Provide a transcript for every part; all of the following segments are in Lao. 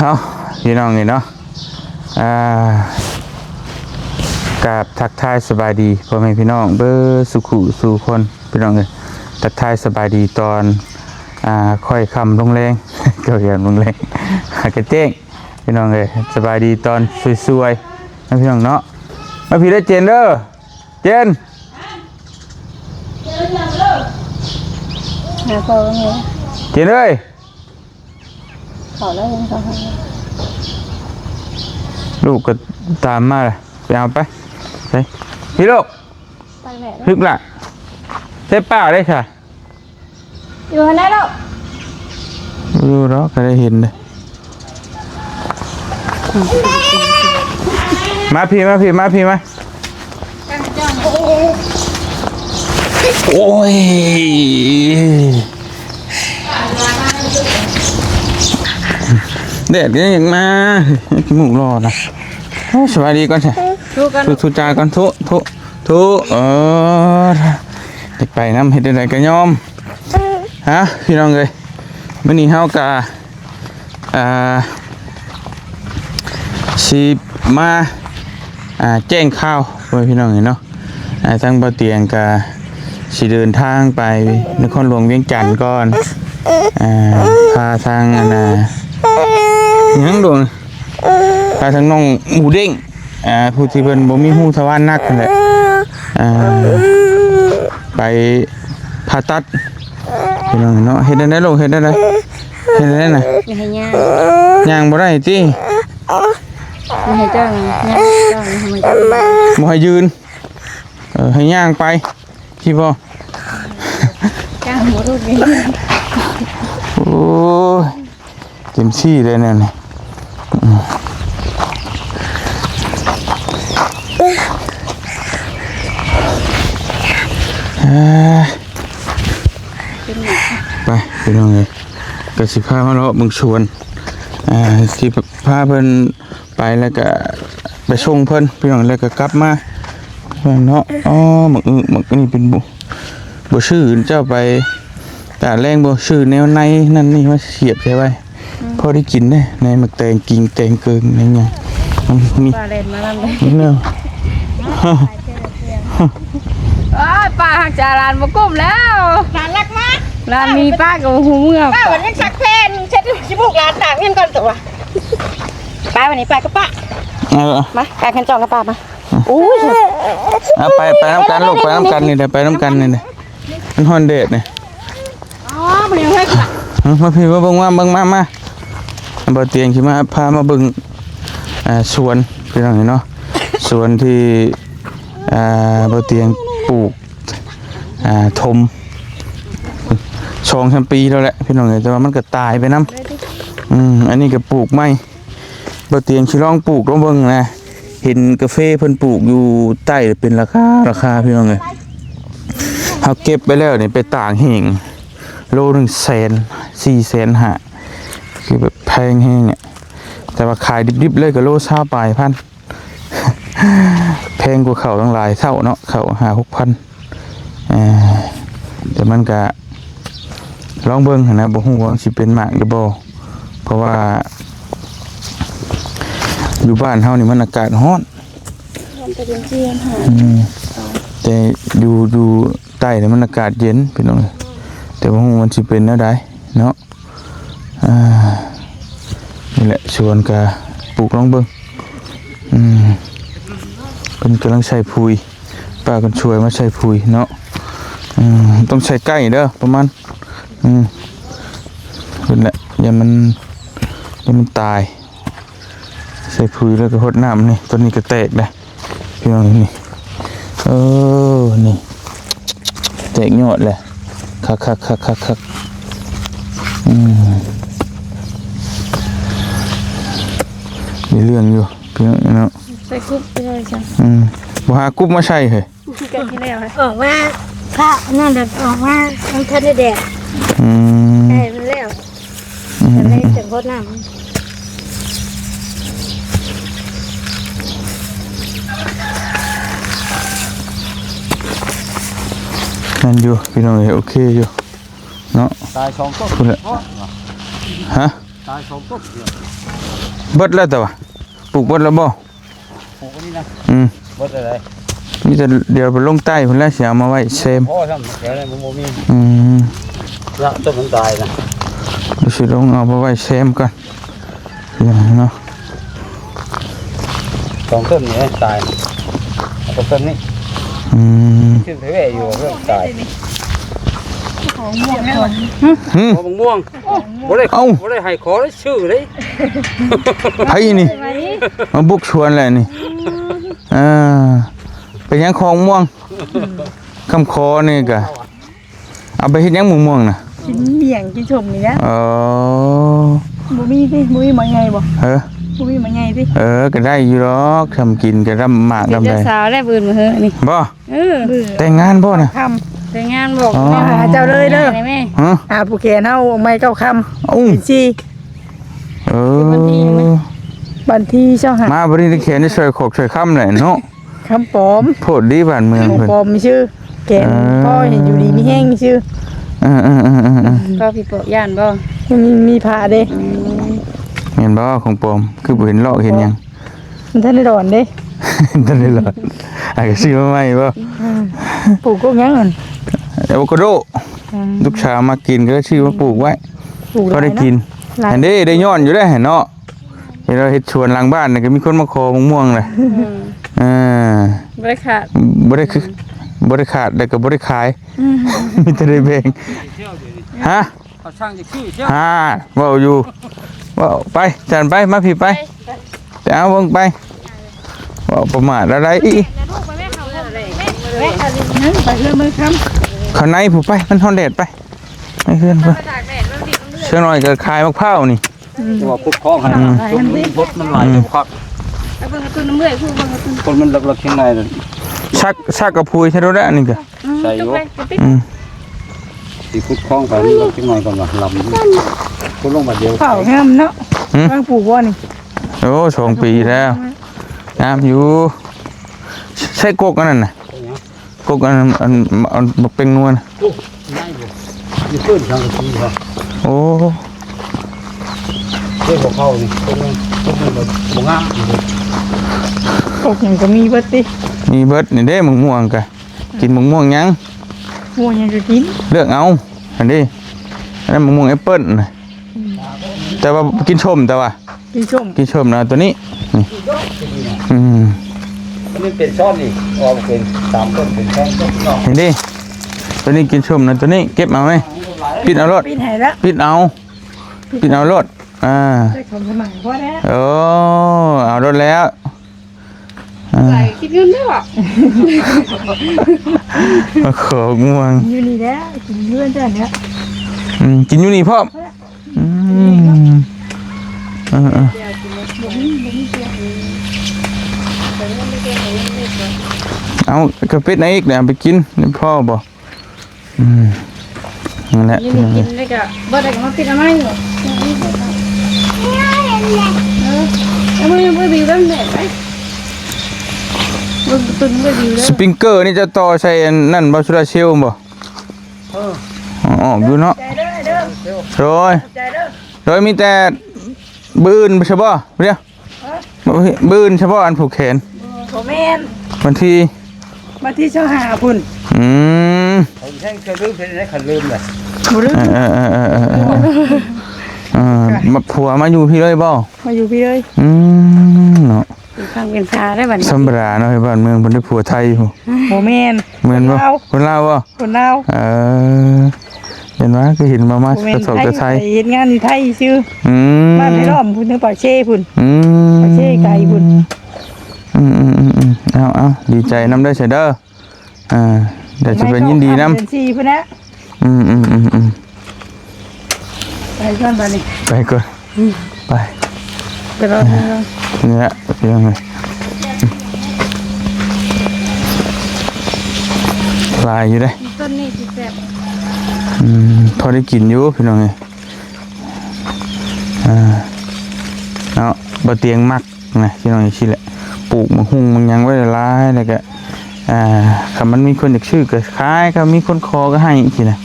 ເອົາ ພີ່ນ້ອງເອີຍເນາະ ອ່າ ກາບທັກທາຍສະບາຍດີພໍ່ແມ່ພີ່ນ້ອງເບິດສູ່ຄູ່ສູ່ຄົນ ພີ່ນ້ອງເອີຍ. ທັກທາຍສະບາຍດີຕອນ ອ່າ ຄ່ອຍຄ່ຳລົງແລງ ຄ່ອຍຄ່ຳລົງແລງ ຫາກະແຈ້ງ ພີ່ນ້ອງເອີຍ. ສະບາຍດີຕອນສວຍໆ ນະພີ່ນ້ອງເນາະ. ມາພີ້ເດີເຈນເດີ ເຈນ ຫາພໍ່ແມ່ ເຈນເອີຍ. ເຂົ້າແລ້ວ ລູກກໍຕາມມາລະ ໄປເອົາໄປ ໄປ ພີ່ລູກ ໄປແມ່ ລຶກລະ ໃສ່ປ້າໄດ້ຊະ ຢູ່ຫັ້ນໄດ້ລູກ ຢູ່ດອກ ກໍໄດ້ເຫັນເດ້. ມາພີ້ ມາພີ້ ມາພີ້ ມາ. ໂອ້ຍ ແດດກໍຍັງມາ ຂີ້ມູກຫຼໍ່ນະ. ໂອ້ ສະບາຍດີກ່ອນຊະ ທຸກ່ອນ ທຸ ທຸຈາກ່ອນ ທຸ ທຸ ທຸ ເອີ ຢາກໄປນຳ ເຮັດຈັ່ງໃດກໍຍອມ. ຮະ ພີ່ນ້ອງເອີຍ ມື້ນີ້ເຮົາກະ ອ່າ ຊິມາ ອ່າ ແຈ້ງຂ່າວ ພໍ່ແມ່ພີ່ນ້ອງເນາະ. ອ່າ ທາງບ່າວຕຽງກະຊິເດີນທາງໄປນະຄອນຫຼວງວຽງຈັນກ່ອນ ອ່າ ພາທາງ ອັນນ່າ ຫຍັງດວງ ພາທາງນ້ອງໝູເດ້ງ ອ່າ ຜູ້ທີ່ເພິ່ນບໍ່ມີຮູ້ທະວານໜັກຫັ້ນແຫຼະ ອ່າ ໄປຜ່າຕັດ ພີ່ນ້ອງເນາະ. ເຮັດແນວໃດລູກ ເຮັດແນວໃດ ເຮັດແນວໃດນະ? ຢ່າໃຫ້ຍ່າງ ຍ່າງບໍ່ໄດ້ຕິ? ບໍ່ໃຫ້ຍ່າງ ຍ່າງ ບໍ່ໃຫ້ຢືນ ເອີ ໃຫ້ຍ່າງໄປ ຄິດບໍ່? ໂອ້ຍ ເຕັມທີ່ເລີຍແນວນີ້ ອືມ ໄປ ພີ່ນ້ອງເອີຍ ກໍຊິພາມາເລາະເບິ່ງສວນ ອ່າ ຊິພາເພິ່ນໄປ ແລ້ວກໍໄປສົ່ງເພິ່ນ ພີ່ນ້ອງ ແລ້ວກໍກັບມາເນາະ. ອໍ ໝາກອຶ ໝາກອັນນີ້ເປັນ ບໍ່ ບໍ່ຊື້ ເຈົ້າໄປຕະແລງບໍ່ຊື້ແນວໃນນັ້ນນີ້ມາສຽບໃສ່ໄວ້ ອືມ ພໍໄດ້ກິນເດ້ ໃນໝາກແຕງກິງແຕງເກີງໃນຫຍັງ ມັນມີ ປາແລ່ນມານຳເດ້ ເນາະ. ໂອ້ຍ ປ້າຮັກຈາຫຼານບໍ່ກຸ້ມແລ້ວ ຫຼານລັກມາ ຫຼານມີປ້າກໍບໍ່ຮູ້ເມືອ ປ້າວັນຍັງຊັກແຜ່ນ ເຊັດຂີ້ມູກຫຼານຕາກເງິນກ່ອນຕົວະ ໄປວັນນີ້ໄປກັບປ້າ ເອີ ມາ ການຄັນຈອງກັບປ້າມາ. ໂອ້ຍ ເອົາໄປ ໄປນຳກັນລູກ ໄປນຳກັນນີ້ແຫຼະ ໄປນຳກັນນີ້ແຫຼະ ມັນຮ້ອນແດດນີ້. ອໍ ມາພີ້ ມາເບິ່ງ ມາເບິ່ງ ມາ ມາ ບ່າວຕຽງຊິມາ ພາມາເບິ່ງ ອ່າ ສວນ ພີ່ນ້ອງເນາະ ສວນທີ່ ອ່າ ບ່າວຕຽງປູກ ອ່າ ຖົມ ສອງສາມປີແລ້ວແຫຼະ ພີ່ນ້ອງເອີຍ ແຕ່ວ່າມັນກໍຕາຍໄປນຳ ອືມ ອັນນີ້ກໍປູກໃໝ່. ບ່າວຕຽງຊິລອງປູກລອງເບິ່ງນະ ເຫັນກາເຟເພິ່ນປູກຢູ່ໃຕ້ເປັນລາຄາ ລາຄາ ພີ່ນ້ອງເອີຍ ເຮົາເກັບໄປແລ້ວນີ້ໄປຕາກແຫ້ງ ໂລໜຶ່ງແສນ ສີ່ແສນຫ້າ ຄືແບບແພງແຮງອະ ແຕ່ວ່າຂາຍດິບໆເລີຍກໍໂລຊາວປາຍພັນ ແພງກວ່າເຂົ້າຕັ້ງຫຼາຍເທົ່າເນາະ ເຂົ້າຫ້າຫົກພັນ. ເອີ ແຕ່ມັນກະລອງເບິ່ງຫັ້ນນະ ບໍ່ຮູ້ວ່າມັນຊິເປັນໝາກຫຼືບໍ່ ເພາະວ່າຢູ່ບ້ານເຮົານີ້ມັນອາກາດຮ້ອນ ຮ້ອນແຕ່ເດືອນສີ່ ອືມ ແຕ່ຢູ່ ຢູ່ໃຕ້ນີ້ມັນອາກາດເຢັນ ພີ່ນ້ອງ ແຕ່ບໍ່ຮູ້ມັນຊິເປັນແນວໃດເນາະ. ອ່າ ນີ້ແຫຼະ ສວນກະປູກລອງເບິ່ງ ອືມ ເພິ່ນກຳລັງໃສ່ປຸ໋ຍ ປ້າຄົນຊ່ວຍມາໃສ່ປຸ໋ຍເນາະ ອືມ ຕ້ອງໃສ່ໃກ້ເດີ ປະມານ ອືມ ເພິ່ນແຫຼະ ຢ່າມັນ ຢ່າມັນຕາຍ ໃສ່ປຸ໋ຍແລ້ວກໍຫົດນ້ຳ ນີ້ ຕົ້ນນີ້ກໍແຕກແລ້ວ ພີ່ນ້ອງ ນີ້ ເອີ ນີ້ ແຕກຍອດແຫຼະ ຄັກໆໆໆໆ ອືມ ໄດ້ເລື່ອງຢູ່ ພີ່ນ້ອງເນາະ ໃສ່ກຸບໄປເລີຍຈ້ະ ອືມ ບໍ່ຫາກຸບມາໃສ່ເຮີ້ຍ ອອກມາ ພະນັ້ນແຫຼະ ອອກມາ ມັນທັນໄດ້ແດດ ອືມ ໃກ້ມັນແລ້ວ ອືມ ກໍເລີຍຈະຫົດນ້ຳ ນັ້ນຢູ່ ພີ່ນ້ອງເອີຍ ໂອເຄຢູ່ເນາະ ຕາຍສອງຕົວ ພຸ້ນແຫຼະ ຮະ ຕາຍສອງຕົວ ເອີ ເບິດແລ້ວແຕ່ວ່າ ປູກເບິດແລ້ວບໍ່? ປູກອັນນີ້ນະ ອືມ ເບິດແລ້ວໃດ໋ ມີແຕ່ດຽວໄປລົງໃຕ້ພຸ້ນແຫຼະ ຊິເອົາມາໄວ້ແຊມ ພໍຊ້ຳແຖວນັ້ນມັນບໍ່ມີ ອືມ ລະຕົ້ນມັນຕາຍນະ ຊິລົງເອົາໄປໄວ້ແຊມກ່ອນ ເນາະ ສອງຕົ້ນນີ້ຕາຍ ເອົາຕົ້ນນີ້ ອືມ ຊື່ແທ້ຢູ່ເພິ່ນຕາຍ ຂອງມ່ວງແລ້ວ ຫຶ ຂອງມ່ວງ ບໍ່ໄດ້ ເອົ້າ ບໍ່ໄດ້ໃຫ້ຂໍ ຊື່ເດ້ ໃຜນີ້ ມາບຸກສວນແລ້ວນີ້ ເອີ ເປັນຫຍັງຂອງມ່ວງ ຄຳຂໍນີ້ກະ ເອົາໄປເຮັດຫຍັງໝາກມ່ວງນະ? ກິນໝ້ຽງກິນສົ້ມນີ້ແຫຼະ ເອີ ບໍ່ມີຕິ ບໍ່ມີໝາກໃຫຍ່ບໍ່? ເອີ ບໍ່ມີໝາກໃຫຍ່ຕິ ເອີ ກະໄດ້ຢູ່ດອກ ທຳກິນກະດຳໝາກດຳໃດ ເຈົ້າສາວແລ້ວ ມື້ອື່ນມື້ເຮີນີ້ ບໍ່? ເອີ ແຕ່ງງານບໍ່ນະ? ຄ່ຳ ແຕ່ງງານບໍ່? ອໍ ໄປຫາເຈົ້າເລີຍເດີ ຫາຜູ້ແຂນເຮົາໃໝ່ເກົ້າຄ່ຳ ເປັນສີ່ ເອີ ວັນທີຊາວຫ້າ ມາບໍ່ໄດ້ແຂນໄດ້ຊ່ອຍຂອກຊ່ອຍຄຳແຫຼະເນາະ ຄຳປອມ ໂພດດີບ້ານເມືອງເພິ່ນ ຂອງປອມຊື່ ແກນ ເອີ ພໍໃຫ້ຢູ່ດີມີແຮງຊື່ ເອີໆ ກໍຜີປົກຢ້ານບໍ່? ມີ ມີພະເດ້ ອືມ ແມ່ນບໍ່ຂອງປອມ? ຄືບໍ່ເຫັນລອກເຫັນຫຍັງ ມັນທັນໄດ້ດອນເດ້ ທັນໄດ້ລອດ ອາ ກໍຊື້ມາໃໝ່ບໍ່? ອືມ ປູກກົກຫຍັງຫັ້ນ? ອາໂວຄາໂດ ອືມ ລູກສາວມັກກິນກໍເລີຍຊື້ມາປູກໄວ້ ປູກ ພໍໄດ້ກິນ ຫຼາຍເນາະ ອັນເດ້ ໄດ້ຍ້ອນຢູ່ເດ້ເນາະ ເວລາເຮັດສວນຫຼັງບ້ານນີ້ກໍມີຄົນມາຂໍໝາກມ່ວງແຫຼະ ອືມ ເອີ ບໍ່ໄດ້ຂາດ ບໍ່ໄດ້ ບໍ່ໄດ້ຂາດ ແລ້ວກໍບໍ່ໄດ້ຂາຍ ອືມ ມີແຕ່ໄດ້ແບ່ງ ຮະ ເຂົາຊ່າງຈະຄືເຈົ້າ ຮະ ເວົ້າຢູ່ ເວົ້າໄປ ຈານໄປ ມາພີ້ໄປ ໄປ ໄປເອົາເບິ່ງໄປ ເວົ້າປະໝາດລະໄດ໋ອີກ ໄປເຮືອນເມືອງຄຳ ເຂົ້າໃນພຸ້ນໄປ ມັນຮ້ອນແດດໄປ ໃນເຮືອນພຸ້ນ ເຊິ່ງໜ້ອຍກໍຂາຍໝາກພ້າວນີ້ ອືມ ແຕ່ວ່າຂຸດຄອງຫັ້ນ ອືມ ຄົນມັນພົດມັນຫຼາຍ ອືມ ຄັກ ໄປເບິ່ງກາຕູນນຳເອື້ອຍ ຜູ້ເບິ່ງກາຕູນ ຄົນມັນເລິກໆ ຂ້າງໃນນັ້ນ ຊັກ ຊັກກະພຸຍໃສ່ໂດດແລ້ວນີ້ກະ ອືມ ໃສ່ຢູ່ ຈົບເລີຍ ອືມ ຊິຂຸດຄອງໄປເລິກຈັກໜ່ອຍກ່ອນວ່າ ລຳ ຂຸດລົງບາດດຽວ ເຂົ້າງາມເນາະ ຫຶ ກຳລັງປູກບໍ່ນີ້ ໂອ້ ສອງປີແລ້ວ ງາມຢູ່ ໃສ່ກົກອັນນັ້ນນະ ກົກອັນ ອັນ ອັນບັກເປັງນົວນະ ໂອ້ ໃຫຍ່ຢູ່ ຢູ່ພື້ນສັງກະສີ ໂອ້ ເຮັດບໍ່ເຂົ້ານີ້ ກົກມັນ ກົກມັນບໍ່ ບໍ່ງາມ ກົກຫຍັງກໍມີເບິດຕິ ມີເບິດນີ້ເດ້ ໝາກມ່ວງກະ ກິນໝາກມ່ວງຫຍັງ ມ່ວງຫຍັງກໍກິນ ເລືອກເອົາ ອັນນີ້ ອັນນັ້ນໝາກມ່ວງແອັບເປິ້ນນະ ອືມ ແຕ່ວ່າກິນສົ້ມ ແຕ່ວ່າ ກິນສົ້ມ ກິນສົ້ມນະ ຕົວນີ້ ນີ້ ອືມ ອັນນີ້ເປັນຊ້ອນນີ້ ອອກເປັນສາມຕົ້ນ ເປັນສອງຕົ້ນເນາະ ເຫັນດິ ຕົວນີ້ກິນສົ້ມນະ ຕົວນີ້ເກັບເອົາໄວ້ ປິດເອົາໂລດ ປິດໃຫ້ລະ ປິດເອົາ ປິດເອົາໂລດ ອ່າ ໄດ້ຂອງສະໝັກພໍແລ້ວ ໂອ້ ເອົາໂລດແລ້ວ ອ່າ ໃສ່ຄິດເງິນເດີ ມາຂໍໝາກມ່ວງ ຢູ່ນີ້ແຫຼະ ກິນຢູ່ເຮືອນເຈົ້ານີ້ແຫຼະ ອືມ ກິນຢູ່ນີ້ພ້ອມ ອືມ ເອີໆ ບໍ່ມີ ບໍ່ມີເສື້ອ ເອົາກະປິດໃນອີກນະ ໄປກິນ ພໍບໍ່? ອືມ ນັ້ນແຫຼະ ນີ້ກິນແລ້ວກະບໍ່ໄດ້ກະມາປິດເອົາໃໝ່ ເອີ ເອົາມື ມືບິວນຳແດ່ໄປ ເບິ່ງຕຸ່ນມືບິວເດີ ສະປຣິງເກີນີ້ຈະຕໍ່ໃສ່ອັນນັ້ນບໍ່ ໂຊລາເຊວບໍ່? ເອີ ອອກຢູ່ເນາະ ໂດຍ ໂດຍ ມີແຕ່ມື້ອື່ນຊະບໍ່ ດຽວ ມື້ອື່ນຊະບໍ່ ອັນຜູກແຂນ ບໍ່ແມ່ນ ວັນທີ ວັນທີຊາວຫ້າພຸ້ນ ອືມ ເຂົາແຮງຈະລືມເຮັດໃດ ຄັນລືມລະ ບໍ່ລືມ ເອີໆໆໆ ເອີ ມາ ຜົວມາຢູ່ພີ້ເລີຍບໍ່? ມາຢູ່ພີ້ເລີຍ ອືມ ເນາະ ເປັນຝັ່ງເປັນສາໄດ້ບັດນີ້ ທຳມະດາເນາະ ໃນບ້ານເມືອງເພິ່ນໄດ້ຜົວໄທພຸ້ນ ບໍ່ແມ່ນ ແມ່ນບໍ່? ຄົນລາວ ຄົນລາວບໍ່? ຄົນລາວ ເອີ ເຫັນວ່າ ຄືເຫັນມາ ມາ ບໍ່ແມ່ນ ກະສອບກະໄຊ ໄທ ເຮັດງານຢູ່ໄທຊື່ ອືມ ບ້ານໄທລ້ອມພຸ້ນ ທາງປາກເຊພຸ້ນ ອືມ ປາກເຊໄກພຸ້ນ ອືມໆໆໆ ເອົາໆ ດີໃຈນຳເດີ ເຊີເດີ ອ່າ ດຽວຊິໄປຍິນດີນຳ ເດືອນສີ່ພຸ້ນແຫຼະ ອືມໆໆໆ ໄປກ່ອນບາດນີ້ ໄປກ່ອນ ອືມ ໄປ ໄປລອງ ເອີ ນີ້ແຫຼະ ພີ່ນ້ອງເອີຍ ຫຼາຍຢູ່ເດ້ ຕົ້ນນີ້ຊິແຊບ ອືມ ພໍໄດ້ກິນຢູ່ ພີ່ນ້ອງເອີຍ ອ່າ ເນາະ ບໍ່ຕຽງມັກ ນະ ພີ່ນ້ອງ ຈັ່ງຊີ້ແຫຼະ ປູກໝາກຫຸ່ງໝາກຫຍັງໄວ້ຫຼາຍ ແລ້ວກະ ອ່າ ຄັນມັນມີຄົນຢາກຊື້ກະຂາຍ ຄັນມີຄົນຂໍກະໃຫ້ ຊີ້ນະ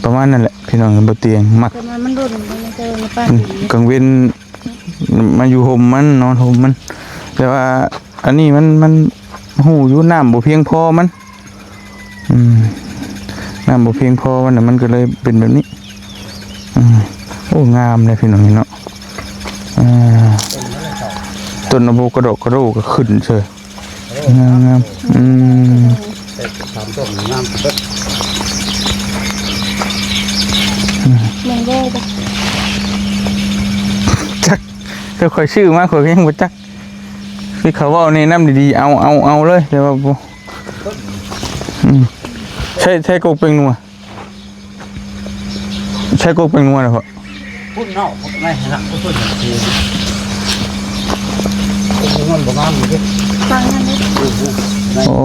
ປະມານນັ້ນແຫຼະ ພີ່ນ້ອງ ບໍ່ຕຽງມັກ ແຕ່ວ່າມັນດົນ ມັນເຈີມາປານ ອືມ ກາງເວັນ ມາຢູ່ຮົ່ມມັນ ນອນຮົ່ມມັນ ແຕ່ວ່າອັນນີ້ມັນ ມັນຮູ້ຢູ່ ນ້ຳບໍ່ພຽງພໍມັນ ອືມ ນ້ຳບໍ່ພຽງພໍມັນນະ ມັນກໍເລີຍເປັນແບບນີ້ ອືມ ໂອ້ ງາມເດ້ພີ່ນ້ອງເນາະ ອ່າ ຕົ້ນອາໂວກາໂດ ກາໂດກໍຂຶ້ນເຊີຍ ງາມໆ ອືມ ສາມຕົ້ນງາມເບິດ ແມງໂກ້ບໍ່ ຈັກ ແຕ່ຂ້ອຍຊື້ມາ ຂ້ອຍກໍຍັງບໍ່ຈັກ ຄືເຂົາເວົ້າແນະນຳດີໆ ເອົາ ເອົາ ເອົາເລີຍ ແຕ່ວ່າບໍ່ ອືມ ໃຊ້ ໃຊ້ກົກແປ້ງນົວ ໃຊ້ກົກແປ້ງນົວນະພໍ່ ພຸ້ນເນາະ ໃນຫັ້ນນະ ພຸ້ນ ມັນບໍ່ງາມຢູ່ເດ້ ຟັງນັ້ນເດ້ ໂອ້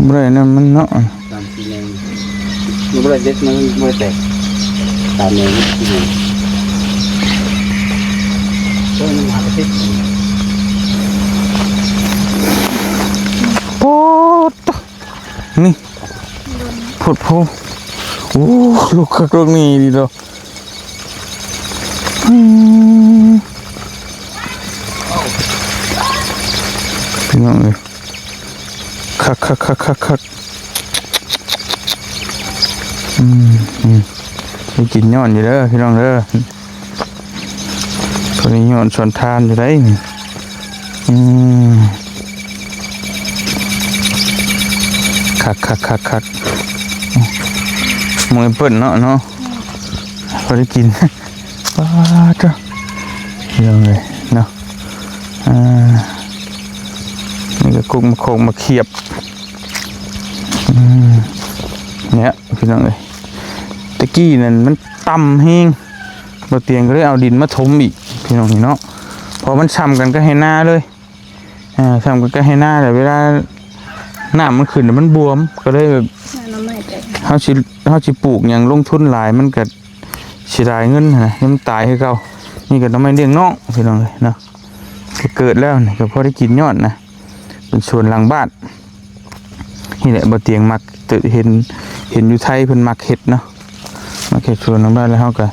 ບໍ່ໄດ້ນຳມັນເນາະ ຕາມສີແດງ ມັນບໍ່ໄດ້ເດັດ ມັນບໍ່ໄດ້ແຕກ ຕາມແນວນີ້ ໂອ້ຍ ມັນຫາກະຕິດ ໂອ້ ນີ້ ໂພດໂພ ໂອ້ ລູກຄັກລູກນີ້ດີດອກ ອືມ ພີ່ນ້ອງເອີຍ ຄັກໆໆໆໆ ອືມ ອືມ ໄດ້ກິນຍ້ອນຢູ່ເດີພີ່ນ້ອງເດີ. ຕົວນີ້ຍ້ອນສວນທານຢູ່ໃດ໋ນີ້ ອືມ ຄັກໆໆໆ ໝູແອັບເປິ້ນເນາະ ເນາະ ແມ່ນ ພໍໄດ້ກິນ ປາດເດີ ພີ່ນ້ອງເອີຍເນາະ ອ່າ ນີ້ກໍກົກມາໂຄກມາຂຽບ ອືມ ນີ້ພີ່ນ້ອງເອີຍ ແຕ່ກີ້ນັ້ນມັນຕ່ຳແຮງ ບ່າວຕຽງກໍເລີຍເອົາດິນມາຖົມອີກ ພີ່ນ້ອງເອີຍເນາະ ເພາະມັນຊ່ຳກັນກັບໄຮ່ນາເລີຍ ເອີ ຊ່ຳກັນກັບໄຮ່ນາແຫຼະ ເວລານ້ຳມັນຂຶ້ນແລ້ວມັນບວມ ກໍເລີຍແບບ ຫາໜໍ່ໄມ້ແຕກ ເຮົາຊິ ເຮົາຊິປູກຫຍັງລົງທຶນຫຼາຍ ມັນກໍເສຍດາຍເງິນຫັ້ນນະ ມັນຕາຍຄືເກົ່າ ນີ້ກໍໜໍ່ໄມ້ລ້ຽງນ້ອງ ພີ່ນ້ອງເອີຍເນາະ ກໍເກີດແລ້ວນີ້ ກໍພໍໄດ້ກິນຍ້ອນນະ ເປັນສວນຫຼັງບ້ານ ນີ້ແຫຼະ ບ່າວຕຽງມັກ ເຫັນ ເຫັນຢູ່ໄທເພິ່ນມັກເຮັດເນາະ ມັກເຮັດສວນຫຼັງບ້ານ ແລ້ວເຮົາກໍ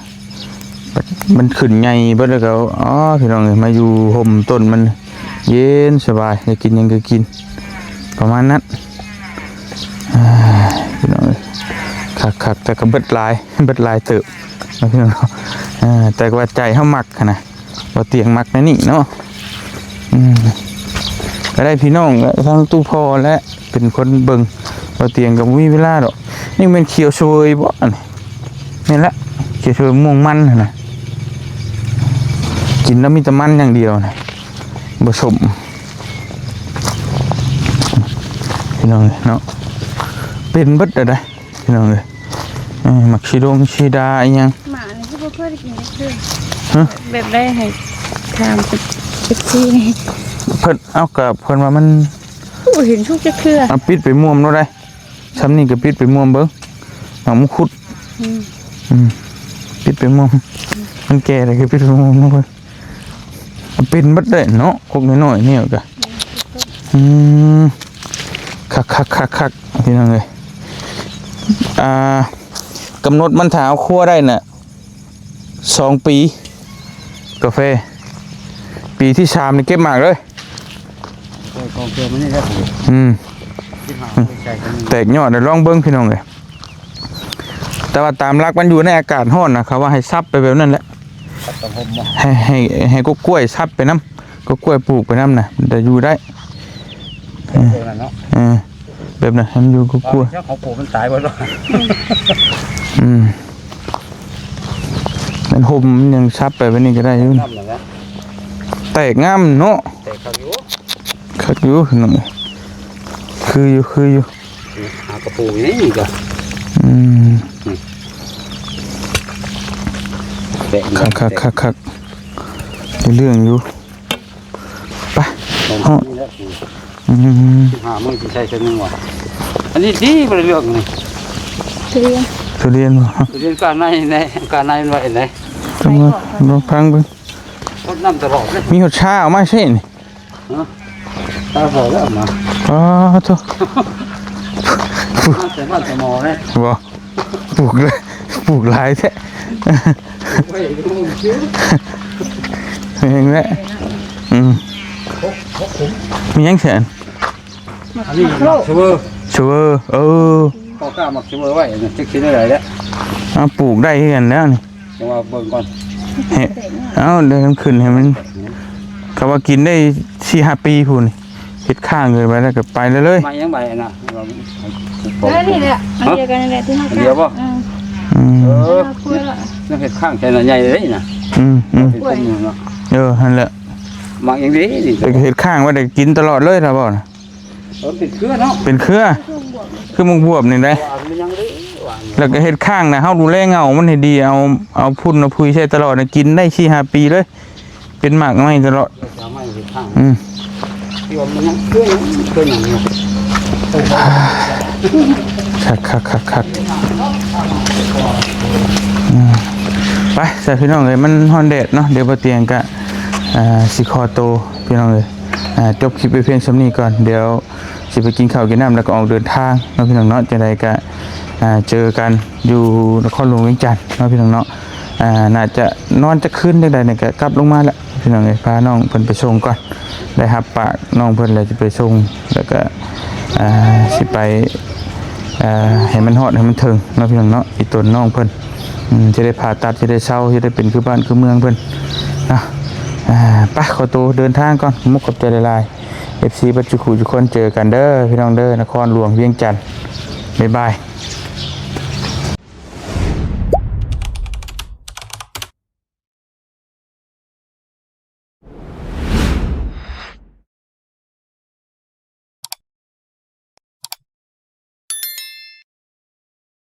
ມັນຂຶ້ນໃຫຍ່ເບິດ ແລ້ວກໍ ອໍ ພີ່ນ້ອງເອີຍ ມາຢູ່ຮົ່ມຕົ້ນມັນ ເຢັນສະບາຍ ຢາກກິນຫຍັງກໍກິນ ປະມານນັ້ນ ອ່າ ພີ່ນ້ອງເອີຍ ຄັກໆ ແຕ່ກໍເບິດຫຼາຍ ເບິດຫຼາຍເຕີບ ພີ່ນ້ອງ ອ່າ ແຕ່ວ່າໃຈເຮົາມັກຫັ້ນນະ ບ່າວຕຽງມັກແນວນີ້ເນາະ ອືມ ກໍໄດ້ພີ່ນ້ອງ ແລະ ທັງຕູ້ພໍ່ ແລະ ເປັນຄົນເບິ່ງ ບ່າວຕຽງກໍບໍ່ມີເວລາດອກ ນີ້ແມ່ນຂຽວສະເຫວີຍບໍ່ ອັນນີ້ ແມ່ນລະ ຂຽວສະເຫວີຍມ່ວງມັນຫັ້ນນະ ກິນແລ້ວມີແຕ່ມັນຢ່າງດຽວນະ ບໍ່ສົ້ມ ພີ່ນ້ອງເອີຍເນາະ ເປັນເບິດແລ້ວໄດ໋ ພີ່ນ້ອງເອີຍ ເອີ ໝາກຊີດົງຊີດາອີ່ຫຍັງ ໝານີ້ຄືບໍ່ເຄີຍໄດ້ກິນຈັກເທື່ອ ຮະ ແບບໃດໃຫ້ຖາມເອັຟຊີນີ້ ເພິ່ນ ເອົາ ກໍເພິ່ນວ່າມັນ ບໍ່ເຫັນສຸກຈັກເທື່ອ ເອົາ ປິດໄປມ່ວມໂລດໄດ໋ ຊ່ຳນີ້ກໍປິດໄປມ່ວມເບິ່ງ ໝາກມຸຄຸດ ອືມ ອືມ ປິດໄປມ່ວມ ມັນແກ່ແລ້ວກໍປິດໄປມ່ວມເບິ່ງ ເປັນເບິດເດ້ເນາະ ກົກນ້ອຍໆນີ້ກໍ ອືມ ຄັກໆໆໆ ພີ່ນ້ອງເອີຍ ອ່າ ກຳນົດມັນຖ້າເຮົາຄົວໄດ້ນະ ສອງປີ ກາເຟ ປີທີສາມນີ້ເກັບໝາກເລີຍ ເອີ ຂອງເກີດມັນນີ້ແຫຼະ ອືມ ສິບຫ້າ ໃສ່ກັນ ແຕກຍອດ ລອງເບິ່ງ ພີ່ນ້ອງເອີຍ ແຕ່ວ່າຕາມຫຼັກມັນຢູ່ໃນອາກາດຮ້ອນນະ ເຂົາວ່າໃຫ້ສັບໄປແບບນັ້ນແຫຼະ ໃຫ້ ໃຫ້ ໃຫ້ກົກກ້ວຍສັບໄປນຳ ກົກກ້ວຍປູກໄປນຳນະ ມັນຈະຢູ່ໄດ້ ເອີ ເອີ ແບບນັ້ນໃຫ້ມັນຢູ່ ກົກກ້ວຍ ເຂົາປູກມັນຕາຍເບິດແລ້ວ ອືມ ມັນຮົ່ມ ມັນຍັງສັບໄປແບບນີ້ກໍໄດ້ຢູ່ ແຕກງາມເນາະ ແຕກງາມເນາະ ແຕກຄັກຢູ່ ຄັກຢູ່ ຄືຢູ່ ຄືຢູ່ ຫາກະປູຢູ່ນີ້ກໍ ອືມ ຄັກໆໆໆ ໄດ້ເລື່ອງຢູ່ ໄປ ອືມ ສິບຫ້າມື້ຊິໃສ່ເທື່ອໜຶ່ງວ່າ ອັນນີ້ດີບໍ່ໄດ້ເລື່ອງນີ້ ທຸລຽນ ທຸລຽນບໍ່ ທຸລຽນກ້ານໃນແດ່ ກ້ານໃນມັນວ່າເຫັນໄດ ລອງຟັງເບິ່ງ ຫົດນ້ຳຕະຫຼອດເລີຍ ມີຫົດຊາເອົາມາໃຊ້ນີ້ ຮະ ຕາບອດແລ້ວມາ ອໍ ໂທ້ ມາແຕ່ບ້ານແຕ່ໝໍເດ້ ບໍ່ ປູກເລີຍ ປູກຫຼາຍແທ້ ແມ່ນແຫຼະ ອືມ ມີຫຍັງແຊນ? ອັນນີ້ໝາກຊະເວີ ຊະເວີ ເອີ ພໍ່ຄ້າໝາກຊະເວີໄວ້ ຈັກຊິແນວໃດແຫຼະ ເອົາ ປູກໄດ້ຄືກັນແລ້ວນີ້ ຈັ່ງວ່າເບິ່ງກ່ອນ ເຮັດ ເອົາ ດຽວມັນຂຶ້ນໃຫ້ມັນ ເຂົາວ່າກິນໄດ້ສີ່ຫ້າປີພຸ້ນ ເຮັດຄ້າງເກີນໄປແລ້ວກໍໄປເລີຍ ໄມ້ຫຍັງໃບອັນນະ ເອີ ນີ້ແຫຼະ ອັນດຽວກັນນີ້ແຫຼະທີ່ເຮົາ ອັນດຽວບໍ່? ອືມ ອືມ ເອີ ຍັງເຮັດຄ້າງແຕ່ລະໃຫຍ່ເລີຍນະ ອືມ ອືມ ເປັນຕົ້ນຢູ່ເນາະ ເອີ ຫັ້ນແຫຼະ ໝາກຫຍັງດີນີ້ ເຮັດຄ້າງໄວ້ໄດ້ກິນຕະຫຼອດເລີຍລະບໍ່ນະ? ເອີ ເປັນເຄືອເນາະ ເປັນເຄືອ ຄືໝາກບວບນີ້ໄດ໋ ແລ້ວກໍເຮັດຄ້າງນະ ເຮົາດູແລເຫງົ້າມັນໃຫ້ດີ ເອົາ ເອົາຝຸ່ນເອົາຜຸຍໃສ່ຕະຫຼອດນະ ກິນໄດ້ສີ່ຫ້າປີເລີຍ ເປັນໝາກໃໝ່ຕະຫຼອດ ອືມ ທີ່ວ່າມັນຍັງເຄືອຫຍັງ ເຄືອຫຍັງຢູ່ ຄັກໆໆໆ ອືມ ໄປຊະພີ່ນ້ອງເອີຍ ມັນຮ້ອນແດດເນາະ ດຽວບໍ່ຕຽງກະ ອ່າ ຊິຂໍໂຕພີ່ນ້ອງເອີຍ ອ່າ ຈົບຄລິບໄວ້ພຽງສ່ຳນີ້ກ່ອນ ດຽວຊິໄປກິນເຂົ້າກິນນ້ຳ ແລ້ວກໍອອກເດີນທາງເນາະພີ່ນ້ອງເນາະ ຈັ່ງໃດກະ ອ່າ ເຈີກັນຢູ່ນະຄອນຫຼວງວຽງຈັນເນາະພີ່ນ້ອງເນາະ ອ່າ ໜ້າຈະນອນຈັກຄືນຈັ່ງໃດນີ້ກະກັບລົງມາແລ້ວ ພີ່ນ້ອງເອີຍ ພານ້ອງເພິ່ນໄປສົ່ງກ່ອນ ໄດ້ຮັບປາກນ້ອງເພິ່ນແລ້ວ ຊິໄປສົ່ງ ແລ້ວກະ ອ່າ ຊິໄປ ອ່າ ໃຫ້ມັນຮອດໃຫ້ມັນເຖິງເນາະພີ່ນ້ອງເນາະ ອີ່ຕົນນ້ອງເພິ່ນ ອືມ ຊິໄດ້ຜ່າຕັດ ຊິໄດ້ເຊົາ ຊິໄດ້ເປັນຄືບ້ານຄືເມືອງເພິ່ນເນາະ ອ່າ ໄປ ຂໍໂຕເດີນທາງກ່ອນ ຂອບມຸກຂອບໃຈຫຼາຍໆ ເອັຟຊີ ເບິດສູ່ຄູ່ສູ່ຄົນ ເຈີກັນເດີພີ່ນ້ອງເດີ ນະຄອນຫຼວງວຽງຈັນ ບາຍບາຍ.